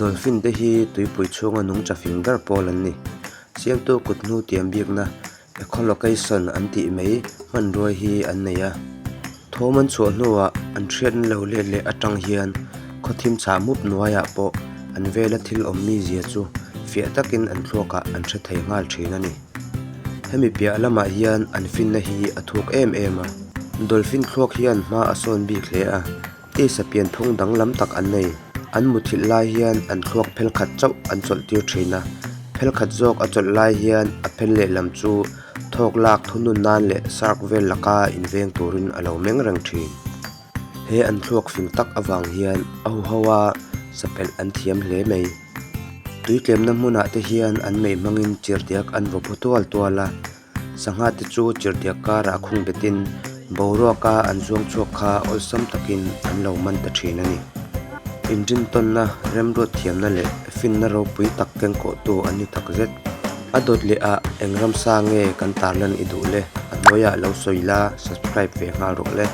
Dolphin te hi tuipui chhunga nungcha fing ber pawl an ni. Siamtu kut hnu tiam bikna Echolocation an tih mai hmanrua hi an nei a. Thawm an chhuah hnuah an hriatna lo let leh atang hian khawthim chhah mup hnuaiah pawh an vela thil awm mizia chu fiah takin an thluakah an hre thei nghal thin a ni. Hemi piah lamah hian an finna hi a thuk em em a. Dolphin thluak hian hma a sawn bik hle a. Tisa pianphung danglam tak an nei. An muthilh lai hian an thluak phel khat chauh an chawlh tir thin a, phel khat zawk a chawlh lai hian a phel lehlam chu thawk lak thunun nan leh shark vel laka inveng turin a lo meng reng thin. He an thluak fing tak avang hian a huho a sapelh an thiam hle mai. Tuitlemna hmunah te hian an mei hmangin chirhdiak an vaw phu tual tual a. Sangha te chu chirhdiak karah khung betin boruaka an zuang chhuak kha awlsam takin an lo man ta thin a ni. Inrintawnna, remruat thiamna leh finna ropui tak kengkawhtu an ni tak zet. A dawt leh ah eng ramsa nge kan tarlan i duh le? A hnuaiah lo sawi la, subscribe ve nghal rawh le.